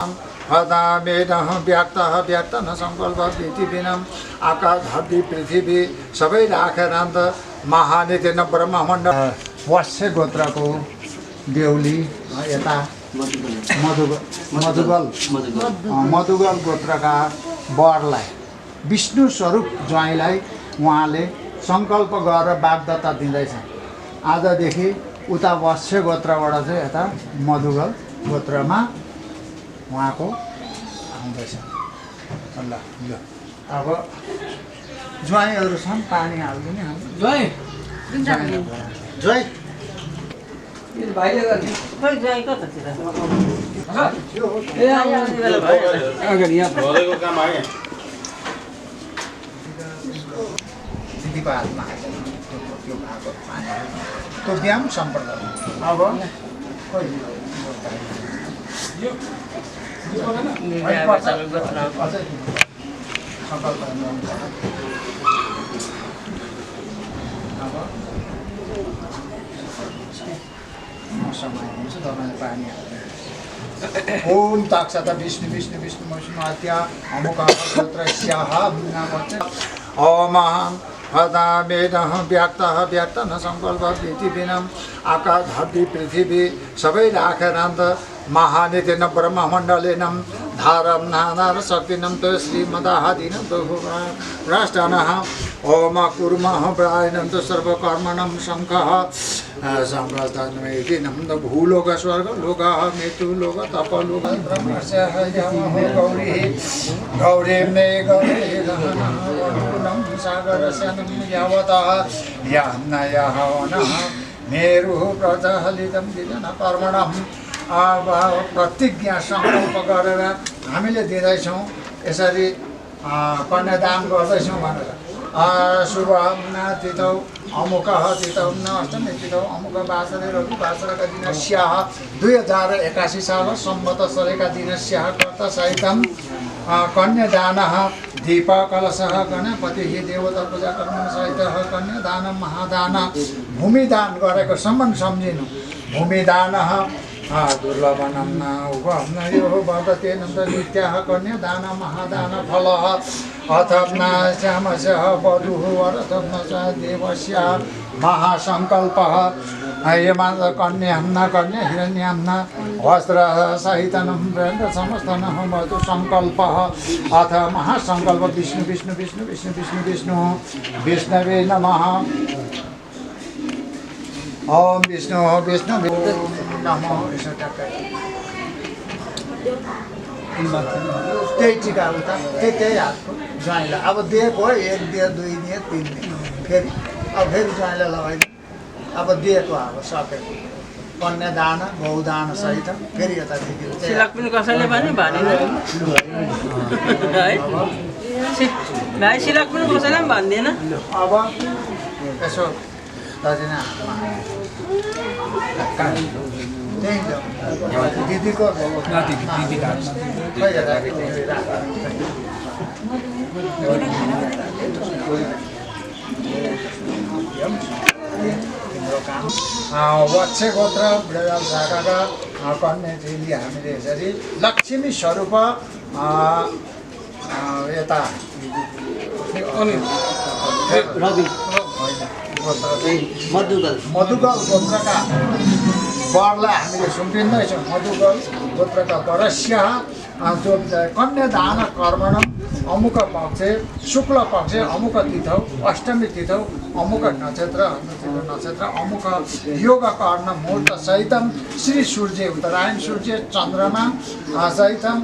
हदा वेदः व्यक्तः व्यक्त न सङ्कल्प पृथिवीनम् आकाश धरती पृथ्वी सबै राखेर अन्त महानिति न ब्रह्मण्डल वश्य गोत्रको देउली यता मधुगल गोत्रका वरलाई विष्णु स्वरूप ज्वाइँलाई उहाँले सङ्कल्प गरेर वाग्दत्ता दिँदैछ। आजदेखि उता वश्य गोत्रबाट चाहिँ यता मधुगल गोत्रमा उहाँको आउँदैछ। ल ल अब ज्वाइँहरू छन्, पानी हालिदिने ज्वाइँ दिदीको हातमा त्यो भएको पानी त्यो व्यायाम सम्प्रदाय। अब ओम ताक्षत विष्णु विष्णु विष्णु विष्णु हत्या अमुक गोत्र स्याह ओम हदा वेदः व्यक्तः व्यक्त न सङ्कल्प पृथिवीनम् आकाश धरती पृथ्वी सबै राखेर अन्त महानिति न ब्रह्ममण्डलेनम् धारं नानार शक्तिनं त श्रीमदाहादिनं राष्ट्रनः ओम कुर्मः प्रायणं त सर्वकर्मणं शङ्खः संप्रस्थानमेतिनं त भूलोक स्वर्ग लोकः मृत्युलोक तपलोक ब्रह्मस्य गौरी गौरीर्मे गौरीरहनं सागरस्यनं यावतः यान्नयः वनः मेरुः प्रजहलितं दिनं कर्मणं प्रतिज्ञा सङ्कल्प गरेर हामीले दिँदैछौँ। यसरी कन्यादान गर्दैछौँ भनेर शुभम तिथौ अमुकः तिथौ न अष्टमी तिथौ अमुक बासरे रवि बासरका दिन स्याह 2081 साल संवत्सरका दिन स्याह कर्ता सहितं कन्यादानः दीप कलशः गणपतिः देवता पूजा कर्म सहितः कन्यादान महादान भूमिदान गरेको सम्मान सम्झिनु। भूमिदानः दुर्लभनं न उपहम्नयो वर्धते नन्द नित्याः कन्यादान महादान फलः अथर्न श्यामस्यः वधुः वरथर्न च देवस्य महासङ्कल्पः यमान्त कन्यां कन्या हिरण्यां वस्त्रसहितनं ब्रह्म समस्तनः मधु सङ्कल्पः अथ महासङ्कल्प विष्णु विष्णु विष्णु विष्णु विष्णु विष्णु विष्णवे नमः। ओम विष्णु विष्णु नमो यसो टक्कै त्यही टिका उता त्यही हातको ज्वाइँलाई अब दिएको हो 1 दिए 2 दिए 3 दिए फेरि अब फेरि ज्वाइँलाई लगाइदियो। अब दिएको अब सकेको कन्यादान बहुदान सहित फेरि यता दिएको सिलक पनि कसैले पनि भनेन है भाइ सिलक पनि कसैले पनि भन्दैन। अब यसो दाजुना दिदीको वत्स्य गोत्र बृहदाल शाखाका कन्या चेली हामीले यसरी लक्ष्मी स्वरूप यता मधुगल गोत्रका वरलाई हामीले सुम्पिँदैछौँ। मधुगल गोत्रका वरस्य जो कन्यादान कर्मणम् अमुक पक्ष शुक्ल पक्ष अमुक तिथौ अष्टमी तिथौ अमुक नक्षत्र अमुक योग कर्ण मुहूर्त सहितं श्री सूर्य उत्तरायण सूर्य चन्द्रमा सहितं